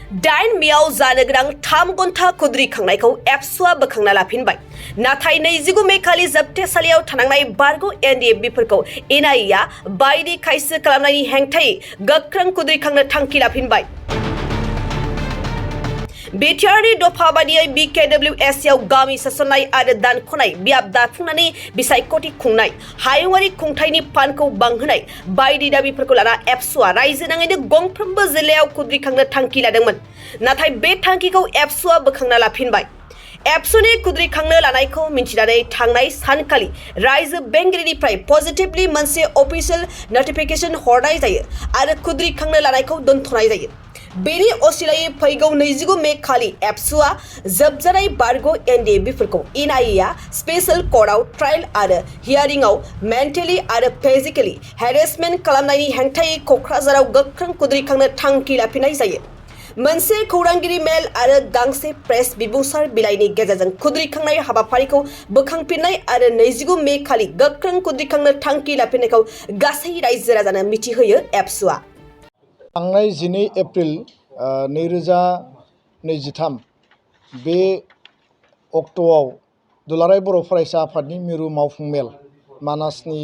दाइन मेयाव जानो गोनां 3 घन्टा खुद्रि खांनायखौ एबसुआ बोखांना लाफिनबाय। नाथाय 29 मे खालि जोबथेसालियाव थानांनाय बारग' NDFB-फोरखौ NIA बायदि खायसो खालामनायनि हेंथायै गोख्रों खुद्रि खांनो थांखि लाफिनबाय। बिटिआरनि दफा बादियै BKWSआव गामि सोसननाय आरो दानख'नाय बियाब दाफुंनानै बिसायख'थि खुंनाय, हायुङारि खुंथायनि फान्डखौ बांहोनाय बायदि दाबिफोरखौ लाना एबसुआ रायजो नाङैनो गंफ्रोमबो जिल्लायाव खुद्रि खांनो थांखि लादोंमोन। नाथाय बे थांखिखौ एबसुआ बोखांना लाफिनबाय। एबसुनि खुद्रि खांनो लानायखौ मिन्थिनानै थांनाय सानखालि रायजो बेंगिरिनिफ्राय पजिटिभलि मोनसे अफिसियेल नटिफिकेशन हरनाय जायो आरो खुद्रि खांनो लानायखौ दोनथ'नाय जायो। बेनि असिलायै फैगौ 29 मे खालि एबसुआ जोबजानाय बारग' NDFB-फोरखौ NIA स्पेशल कर्टआव ट्रायल आरो हियारिंआव मेन्टेलि आरो फिजिकेलि हेरेसमेन्ट खालामनायनि हेंथायै क'क्राझाराव गोख्रों खुद्रि खांनो थांखि लाफिननाय जायो। मोनसे खौरांगिरि मेल आरो गांसे प्रेस बिबुंसार बिलाइनि गेजेरजों खुद्रि खांनाय हाबाफारिखौ बोखांफिननाय आरो 29 मे खालि गोख्रों खुद्रि खांनो थांखि लाफिननायखौ गासै रायजो राजानो मिथिहोयो एबसुआ। थांनाय 12 एप्रिल 2023 बे अक्ट'आव दुलाराय बर' फरायसा आफादनि मिरु मावफुं मेल मानासनि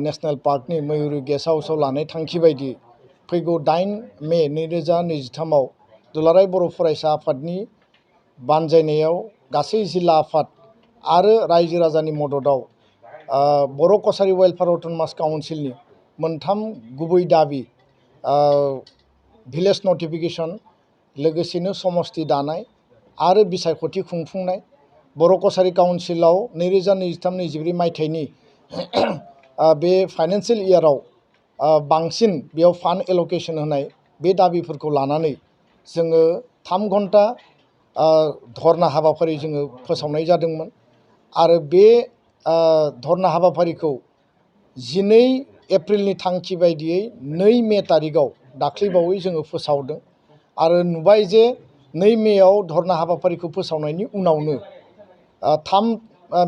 नेशनेल पार्कनि मयूरी गेस्ट हाउसआव लानाय थांखि बायदि फैगौ 8 मे 2023 दुलाराय बर' फरायसा आफादनि बानजायनायाव गासै जिल्ला आफाद आरो रायजो राजानि मददआव बर' कसारी वेलफेयार अट'नमास काउन्सिलनि मोनथाम गुबै दाबि भिलेज नटिफिकेशन, लोगोसेनो समस्ति दानाय आरो बिसायख'थि खुंफुंनाय, बर' कसारी काउन्सिलाव 2023-24 मायथाइनि बे फाइनान्सियेल इयाराव बांसिन बेयाव फान्ड एल'केशन होनाय बे दाबिफोरखौ लानानै जोङो 3 घन्टा धरना हाबाफारि जोङो फोसावनाय जादोंमोन आरो बे धरना हाबाफारिखौ 12 एप्रिलनि थांखि बायदियै 2 मे तारिखआव दाख्लैबावै जोङो फोसावदों आरो नुबाय जे 2 मेयाव धरना हाबाफारिखौ फोसावनायनि उनावनो 3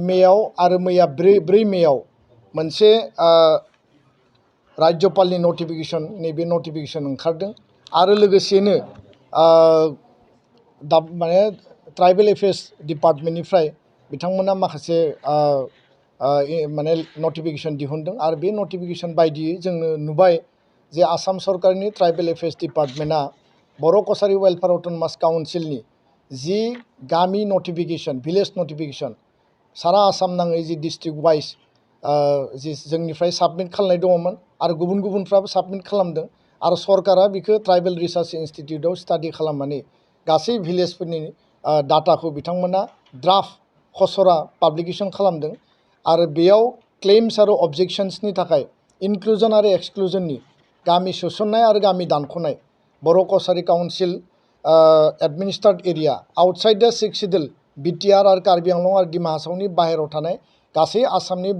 मेयाव आरो मैया 4 मेयाव मोनसे राज्यपालनि नटिफिकेशन नैबे नटिफिकेशन ओंखारदों आरो लोगोसेनो माने ट्राइबेल एफेयार्स डिपार्टमेन्टनिफ्राय बिथांमोना माखासे माने नटिफिकेशन दिहुनदों आरो बे नटिफिकेशन बायदियै जोङो नुबाय जे आसाम सरकारनि ट्राइबेल एफेयार्स डिपार्टमेन्टआ बर' कसारी वेलफेयार अट'नमास काउन्सिलनि जि गामि नटिफिकेशन, भिलेज नटिफिकेशन सारा आसाम नाङै जि डिस्ट्रिक्ट वाइज जि जोंनिफ्राय साबमिट खालामनाय दङमोन आरो गुबुन गुबुनफ्राबो साबमिट खालामदों आरो सरकारा बेखौ ट्राइबेल रिसार्च इन्स्टिटिउटआव स्टाडि खालामनानै गासै भिलेजफोरनि डाटाखौ बिथांमोना ड्राफ्ट खसरा पाब्लिकेशन खालामदों आरो बेयाव क्लेम्स आरो अबजेक्शन्सनि थाखाय इनक्लुजन आरो एक्सक्लुजननि गामि सोसननाय आरो गामि दानख'नाय Bodo' Kachari council administered area outside the 6 schedule BTR आरो कार्बि आंलं आरो डिमा हासावनि बाहेरायाव थानाय गासै आसामनि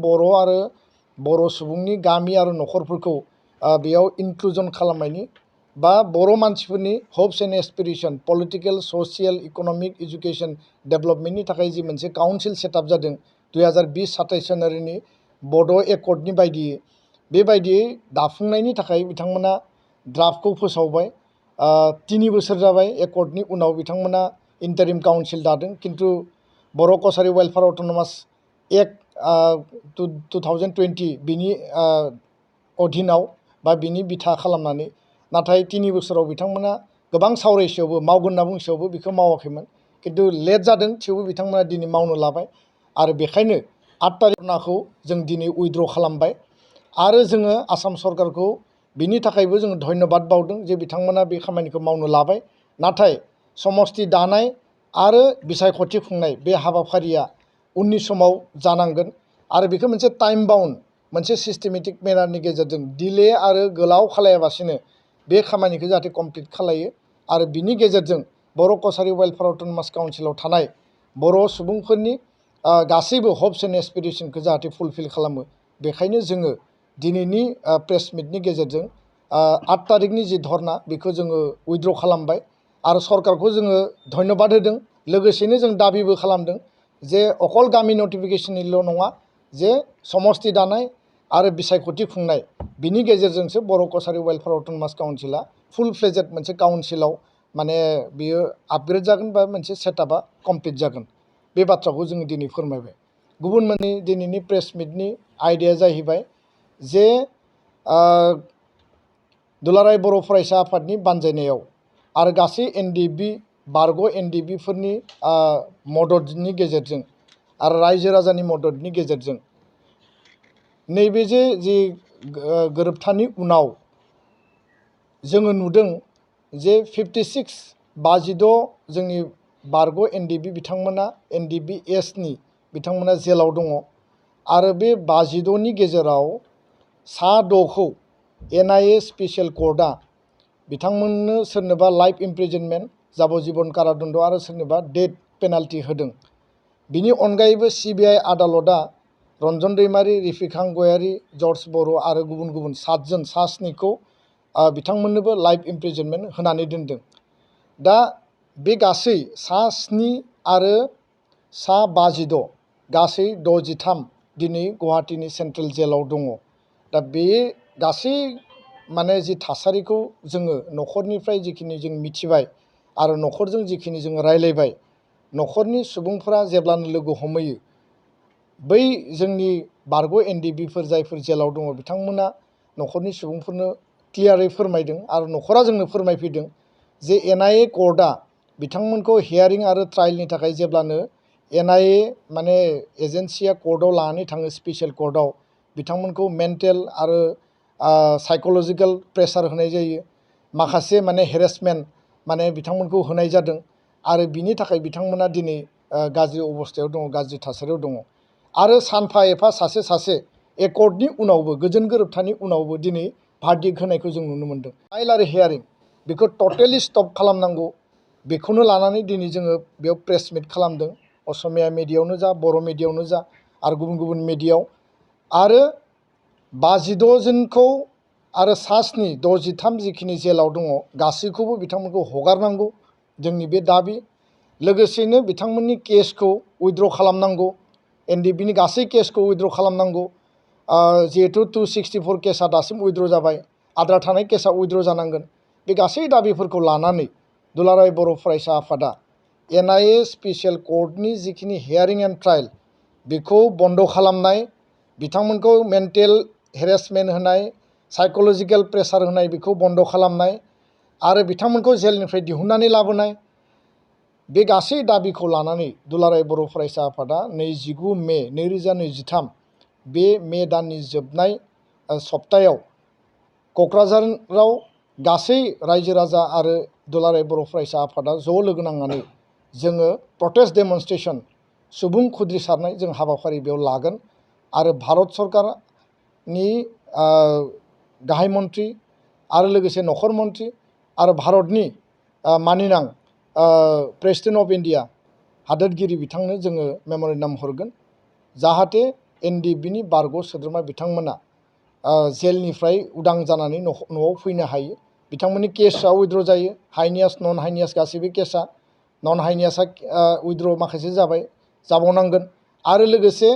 बर' सुबुंनि गामि आरो न'खरफोरखौ बेयाव इनक्लुजन खालामनायनि बा बर' मानसिफोरनि hopes and aspiration political, social, economic, education डेभेलपमेन्टनि थाखाय जि मोनसे काउन्सिल सेटआप जादों 2020-27 जानुवारिनि बड' एकर्डनि बायदियै बेबायदियै दाफुंनायनि थाखाय बिथांमोना ड्राफ्टखौ फोसावबाय। 3 बोसोर जाबाय एकर्डनि उनाव बिथांमोना इन्टारिम काउन्सिल दादों, खिन्थु बर' कसारी वेलफेयार अट'नमास एक्ट 2020 बिनि अधीनाव बा बिनि बिथा खालामनानै नाथाय 3 बोसोराव बिथांमोना गोबां सावरायसेयावबो मावगोन होनना बुंसेयावबो बेखौ मावाखैमोन, खिन्थु लेट जादों थेवबो बिथांमोना दिनै मावनो लाबाय आरो बेखायनो 8 तारिखखौ जों दिनै उइथड्र खालामबाय आरो जोङो आसाम सरकारखौ बिनि थाखायबो जोङो धन्यबाद बावदों जे बिथांमोना बे खामानिखौ मावनो लाबाय। नाथाय समस्ति दानाय आरो बिसायख'थि खुंनाय बे हाबाफारिया उननि समाव जानांगोन आरो बेखौ मोनसे टाइम बाउन्ड मोनसे सिस्टेमेटिक मेनारनि गेजेरजों डिले आरो गोलाव खालायाबासिनो बे खामानिखौ जाहाथे कमप्लिट खालायो आरो बिनि गेजेरजों बर' कसारी वेलफेयार अट'नमास काउन्सिलाव थानाय बर' सुबुंफोरनि गासैबो हप्स एन्ड एसपिरेशनखौ जाहाथे फुलफिल खालामो। बेखायनो जोङो दिनैनि प्रेस मिटनि गेजेरजों 8 तारिखनि जि धरना बेखौ जोङो उइथड्र खालामबाय आरो सरकारखौ जोङो धन्यबाद होदों, लोगोसेनो जों दाबिबो खालामदों जे अकल गामि नटिफिकेशननिल' नङा जे समस्ति दानाय आरो बिसायख'थि खुंनाय बिनि गेजेरजोंसो बर' कसारी वेलफेयार अट'नमास काउन्सिला फुल फ्लेजेड मोनसे काउन्सिलाव माने बियो आपग्रेड जागोन बा मोनसे सेटआपआ कमप्लिट जागोन बे बाथ्राखौ जोङो दिनै फोरमायबाय। गुबुन मोनसे दिनैनि प्रेस मिटनि आयदाया जाहैबाय जे दुलाराय बर' फरायसा आफादनि बानजायनायाव आरो गासै NDFB बारग' NDFBफोरनि मददनि गेजेरजों आरो रायजो राजानि मददनि गेजेरजों नैबे जि गोरोबथानि उनाव जोङो नुदों जे 56 जोंनि बारग' NDFB बिथांमोना NDFB-Sनि बिथांमोना जेलाव दङ आरो बे 56नि गेजेराव 6खौ NIA स्पेसियेल कर्टआ बिथांमोननो सोरनोबा लाइफ इमप्रिजनमेन्ट जाबजीबन कारादन्ड आरो सोरनोबा डेथ पेनाल्टि होदों। बिनि अनगायैबो CBI आदालतआ रन्जन दैमारि, रिफिखां गयारि, जर्ज बर' आरो गुबुन गुबुन 7 7खौ बिथांमोननोबो लाइफ इमप्रिजनमेन्ट होनानै दोनदों। दा बे गासै 7 आरो 56 गासै 63 दिनै गुवाहाटीनि सेन्ट्रेल जेलाव दङ। दा बे गासै माने जि थासारिखौ जोङो न'खरनिफ्राय जिखिनि जों मिथिबाय आरो न'खरजों जिखिनि जोङो रायलायबाय, न'खरनि सुबुंफोरा जेब्लानो लोगो हमहैयो बै जोंनि बारग' NDFBफोर जायफोर जेलाव दङ बिथांमोना न'खरनि सुबुंफोरनो क्लियारै फोरमायदों आरो न'खरा जोंनो फोरमायफैदों जे NIA कर्टआ बिथांमोनखौ हियारिं आरो ट्रायलनि थाखाय जेब्लानो NIA माने एजेन्सिया कर्टआव लानानै थाङो स्पेसियेल कर्टआव बिथांमोनखौ मेन्टेल आरो साइक'लजिकेल प्रेसार होनाय जायो, माखासे माने हेरेसमेन्ट माने बिथांमोनखौ होनाय जादों आरो बिनि थाखाय बिथांमोना दिनै गाज्रि अबस्थायाव दङ, गाज्रि थासारियाव दङ आरो सानफा एफा सासे सासे एकर्डनि उनावबो गोजोन गोरोबथानि उनावबो दिनै भार्डिक्ट होनायखौ जों नुनो मोन्दों। ट्रायल आरो हियारिं बेखौ टटेलि स्टप खालामनांगौ, बेखौनो लानानै दिनै जोङो बेयाव प्रेस मिट खालामदों। असमिया मिडियायावनो जा, बर' मिडियायावनो जा आरो गुबुन गुबुन मिडियायाव आरो 56 जनखौ आरो 63 जिखिनि जेलाव दङ गासैखौबो बिथांमोनखौ हगारनांगौ जोंनि बे दाबि। लोगोसेनो बिथांमोननि केसखौ उइथड्र खालामनांगौ, NDFBनि गासै केसखौ उइथड्र खालामनांगौ। जिहेतु 264 केसा दासिम उइथड्र जाबाय, आद्रा थानाय केसा उइथड्र जानांगोन। बे गासै दाबिफोरखौ लानानै दुलाराय बर' फरायसा आफादा NIA स्पेसियेल कर्टनि जिखिनि हियारिं एन्ड ट्रायल बेखौ बन्द खालामनाय, बिथांमोनखौ मेन्टेल हेरेसमेन्ट होनाय, साइक'लजिकेल प्रेसार होनाय बेखौ बन्द खालामनाय आरो बिथांमोनखौ जेलनिफ्राय दिहुननानै लाबोनाय, बे गासै दाबिखौ लानानै दुलाराय बर' फरायसा आफादा 29 मे 2023 बे मे दाननि जोबनाय सप्तायाव क'क्राझाराव गासै रायजो राजा आरो दुलाराय बर' फरायसा आफादा ज' लोगो नांनानै जोङो प्रटेस्ट डेमनस्ट्रेसन सुबुं खुद्रिसारनाय जों हाबाफारि बेयाव लागोन आरो भारत सरकारनि गाहाय मन्थ्रि आरो लोगोसे नखर मन्थ्रि आरो भारतनि मानिनां प्रेसिडेन्ट अफ इन्डिया हादोरगिरि बिथांनो जोङो मेम'रेन्डाम हरगोन जाहाथे NDFBनि बारग' सोद्रोमा बिथांमोना जेलनिफ्राय उदां जानानै न'आव फैनो हायो। बिथांमोननि केसआ उइथड्र जायो, हाइनियास नन हाइनियास गासैबो केसा, नन हाइनियासआ उइथड्र माखासे जाबाय, जाबावनांगोन आरो लोगोसे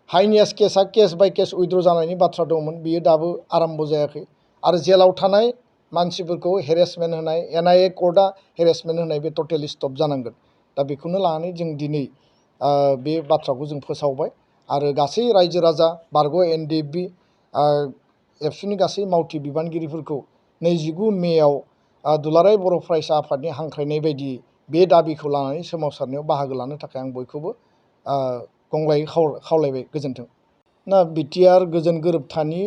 हाइनियास केसआ केस बाय केस उइथड्र जानायनि बाथ्रा दंमोन, बियो दाबो आराम्भ जायाखै आरो जेलाव थानाय मानसिफोरखौ हेरेसमेन्ट होनाय, NIA कर्टआ हेरेसमेन्ट होनाय बे टटेलि स्टप जानांगोन। दा बेखौनो लानानै जों दिनै बे बाथ्राखौ जों फोसावबाय आरो गासै रायजो राजा बारग' NDFB एबसुनि गासै मावथि बिबानगिरिफोरखौ 29 मेआव दुलाराय बर' फरायसा आफादनि हांख्रायनाय बायदियै बे दाबिखौ लानानै सोमावसारनायाव बाहागो लानो थाखाय आं बयखौबो गंग्लायै खावलायबाय। गोजोन्थों। बिटिआर गोजोन गोरोबथानि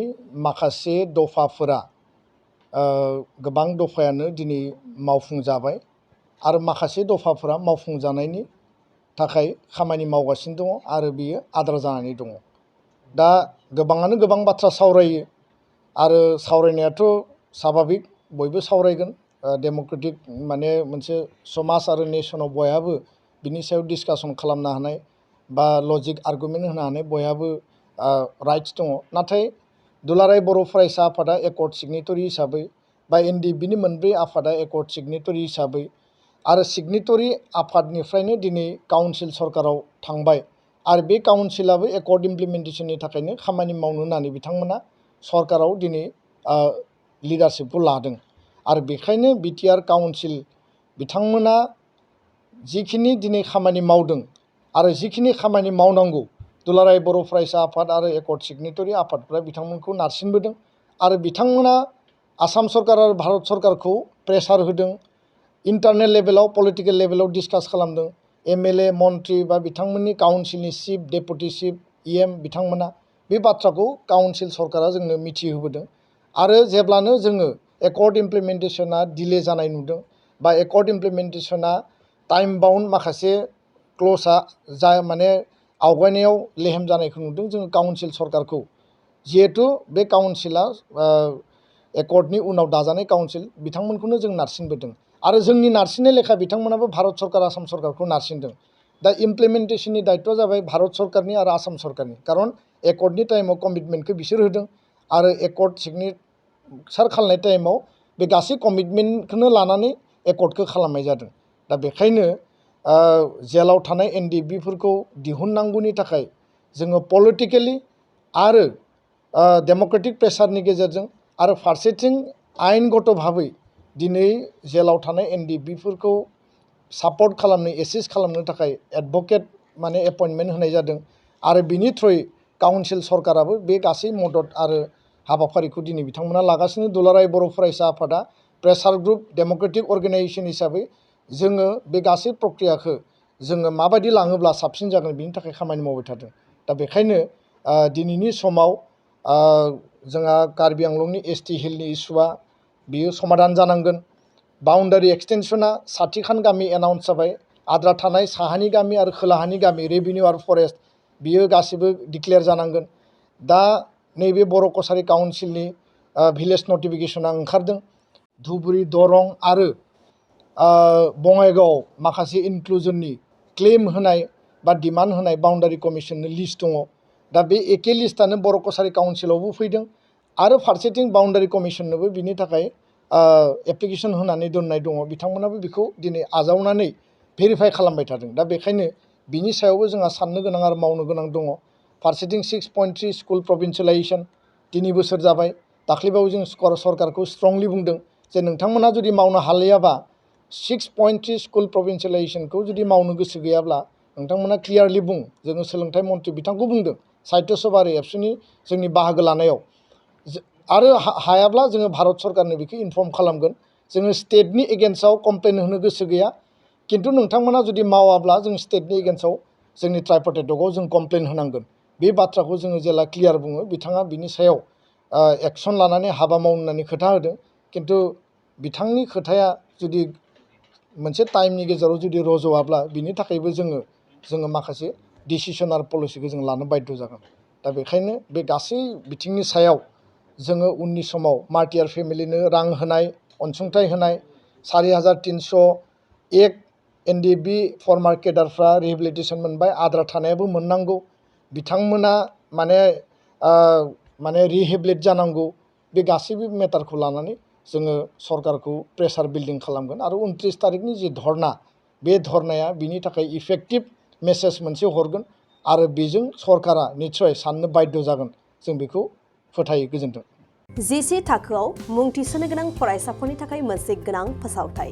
माखासे दफाफोरा गोबां दफायानो दिनै मावफुंजाबाय आरो माखासे दफाफोरा मावफुंजानायनि थाखाय खामानि मावगासिनो दङ आरो बियो आद्रा जानानै दङ। दा गोबाङानो गोबां बाथ्रा सावरायो आरो सावरायनायाथ' स्वाभाबिक, बयबो सावरायगोन, डेम'क्रेटिक माने मोनसे समाज आरो नेसनाव बयहाबो बिनि सायाव डिसकासन खालामनो हानाय बा लजिक आर्गुमेन्ट होनो हानाय बयहाबो राइट्स दङ। नाथाय दुलाराय बर' फरायसा आफादा एकर्ड सिगनेटरि हिसाबै बा NDFBनि मोनब्रै आफादा एकर्ड सिगनेटरि हिसाबै आरो सिगनेटरि आफादनिफ्रायनो दिनै काउन्सिल सरकाराव थांबाय आरो बे काउन्सिलाबो एकर्ड इमप्लिमेन्टेसननि थाखायनो खामानि मावनो होननानै बिथांमोना सरकाराव दिनै लिडारशिपखौ लादों आरो बेखायनो बिटिआर काउन्सिल बिथांमोना जिखिनि दिनै खामानि मावदों आरो जिखिनि खामानि मावनांगौ दुलाराय बर' फरायसा आफाद आरो एकर्ड सिगनेटरि आफादफ्रा बिथांमोनखौ नारसिनबोदों आरो बिथांमोना आसाम सरकार आरो भारत सरकारखौ प्रेसार होदों इन्टारनेल लेभेलाव पलिटिकेल लेभेलाव डिसकास खालामदों एमएलए मन्त्रि बा बिथांमोननि काउन्सिलनि चिफ डेपुटि चिफ इएम बिथांमोना बे बाथ्राखौ काउन्सिल सरकारा जोंनो मिथिहोबोदों आरो जेब्लानो जोङो एकर्ड इमप्लिमेन्टेसना डिले जानाय नुदों बा एकर्ड इमप्लिमेन्टेसना टाइम बाउन्ड माखासे क्ल'जआ जा माने आवगायनायाव लेहेम जानायखौ नुदों जोङो काउन्सिल सरकारखौ जिहेतु बे काउन्सिला एकर्डनि उनाव दाजानाय काउन्सिल बिथांमोनखौनो जों नारसिनबोदों आरो जोंनि नारसिननाय लेखा बिथांमोनाबो भारत सरकार आसाम सरकारखौ नारसिनदों दा इमप्लिमेन्टेसननि दायित्वआ जाबाय भारत सरकारनि आरो आसाम सरकारनि खारन एकर्डनि टाइमाव कमिटमेन्टखौ बिसोर होदों आरो एकर्ड सिगनेसार खालामनाय टाइमाव बे गासै कमिटमेन्टखौनो लानानै एकर्डखौ खालामनाय जादों दा बेखायनो जेलाव थानाय एनडिएफबिफोरखौ दिहुननांगौनि थाखाय जोङो पलिटिकेलि आरो डेम'क्रेटिक प्रेसारनि गेजेरजों आरो फारसेथिं आयेनगत भाबै दिनै जेलाव थानाय एनडिएफबिफोरखौ सापर्ट खालामनो एसिस्ट खालामनो थाखाय एडभकेट माने एपइन्टमेन्ट होनाय जादों आरो बिनि थ्रुयै काउन्सिल सरकाराबो बे गासै मदद आरो हाबाफारिखौ दिनै बिथांमोना लागासिनो दुलाराय बर' फरायसा आफादा प्रेसार ग्रुप डेम'क्रेटिक अर्गेनाइजेसन हिसाबै जोङो बे गासै प्रक्रियाखौ जोङो माबायदि लाङोब्ला साबसिन जागोन बिनि थाखाय खामानि मावबाय थादों दा बेखायनो दिनैनि समाव जोंहा कार्बि आंलंनि एसटि हिलनि इस्युआ बियो समाधान जानांगोन बाउन्डारि एक्सटेनसना 60खान गामि एनाउन्स जाबाय आद्रा थानाय साहानि गामि आरो खोलाहानि गामि रेभिनिउ आरो फरेस्ट बियो गासिबो डिक्लेयार जानांगोन दा नैबे बर' कसारि काउन्सिलनि भिलेज नटिफिकेसना ओंखारदों धुबुरी दरं आरो बङाइगाव माखासे इनक्लुजननि क्लेम होनाय बा डिमान्ड होनाय बाउन्डारि कमिसननि लिस्ट दङ दा बे एखे लिस्टआनो बर' कसारि काउन्सिलावबो फैदों आरो फारसेथिं बाउन्डारि कमिसननोबो बिनि थाखाय एप्लिकेसन होनानै दोननाय दङ बिथांमोनाबो बेखौ दिनै आजावनानै भेरिफाइ खालामबाय थादों दा बेखायनो बिनि सायावबो जोंहा साननो गोनां आरो मावनो गोनां दङ फारसेथिं 6.3 स्कुल प्रभिन्सियेलाइजेसन 3 बोसोर जाबाय दाख्लैबावै जों सरकारखौ स्ट्रंलि बुंदों जे नोंथांमोना जुदि मावनो हालायाबा 6.3 स्कुल प्रभिन्सियेलाइजेसनखौ जुदि मावनो गोसो गैयाब्ला नोंथांमोना क्लियारलि बुं जोङो सोलोंथाइ मन्थ्रि बिथांखौ बुंदों साहित्य सभा आरो एबसुनि जोंनि बाहागो लानायाव आरो हायाब्ला जोङो भारत सरकारनो बेखौ इनफर्म खालामगोन जोङो स्टेटनि एगेन्स्टआव कमप्लेन होनो गोसो गैया किन्तु नोंथांमोना जुदि मावाब्ला जों स्टेटनि एगेन्स्टआव जोंनि ट्राइपार्टाइटआव जों कमप्लेन होनांगोन बे बाथ्राखौ जोङो जेला क्लियार बुङो बिथाङा बिनि सायाव एक्सन लानानै हाबा मावनो होननानै खोथा होदों किन्तु बिथांनि खोथाया जुदि मोनसे टाइमनि गेजेराव जुदि रज'आब्ला बिनि थाखायबो जोङो माखासे डिसिसन आरो पलिसिखौ जों लानो बाध्य जागोन दा बेखायनो बे गासै बिथिंनि सायाव जोङो उननि समाव मार्टियार फेमिलिनो रां होनाय अनसुंथाइ होनाय 4301 एनडिएफबि फर्मार केडारफ्रा रिहेबिलिटेसन मोनबाय आद्रा थानायाबो मोननांगौ बिथांमोना माने रिहेबिलिट जानांगौ बे गासैबो मेटारखौ लानानै जोङो सरकारखौ प्रेसार बिल्डिं खालामगोन आरो 29 तारिखनि जि धर्ना बे धर्नाया बिनि थाखाय इफेक्टिभ मेसेज मोनसे हरगोन आरो बेजों सरकारा निस्सय साननो बाध्य जागोन जों बेखौ फोथायो गोजोन्थों जिसे थाखोआव मुं थिसननो गोनां फरायसाफोरनि थाखाय मोनसे गोनां फोसावथाय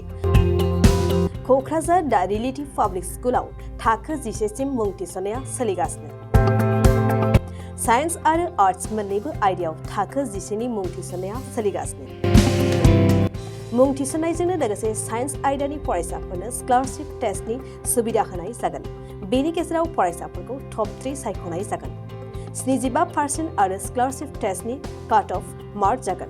क'क्राझार दा रिलेटिभ पाब्लिक स्कुलाव थाखो 10 सिम मुं थिसननाया सोलिगासिनो साइन्स आरो आर्ट्स मोन्नैबो आयदायाव थाखो 10 नि मुं थिसननाया सोलिगासिनो मुं थिसननायजोंनो लोगोसे साइन्स आयदानि फरायसाफोरनो स्कलारशिप टेस्टनि सुबिदा होनाय जागोन बेनि गेजेराव फरायसाफोरखौ टप 3 सायख'नाय जागोन 75% आरो स्कलारशिप टेस्टनि काट अफ मार्क जागोन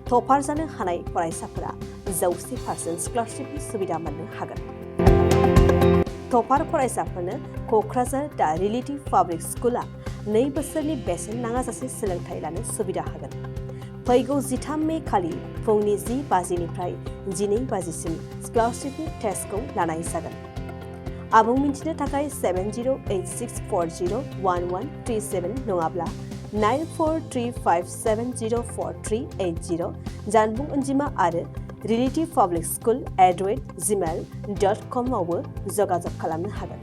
टपार जानो हानाय फरायसाफोरा 100% स्कलारशिपनि सुबिदा मोननो हागोन टपार फरायसाफोरनो क'क्राझार दा रिलेटिभ पाब्लिक स्कुला 2 बोसोरनि बेसेन नाङाजासे सोलोंथाइ लानो सुबिदा होगोन फैगौ 13 मे खालि फुंनि 10 बाजिनिफ्राय 12 बाजिसिम स्कलारशिपनि टेस्टखौ लानाय जागोन आबुं मिन्थिनो थाखाय 7086401137 नङाब्ला 9435704380 जानबुं अनजिमा आरो relativepublicschool@gmail.com आवबो जगाजग खालामनो हागोन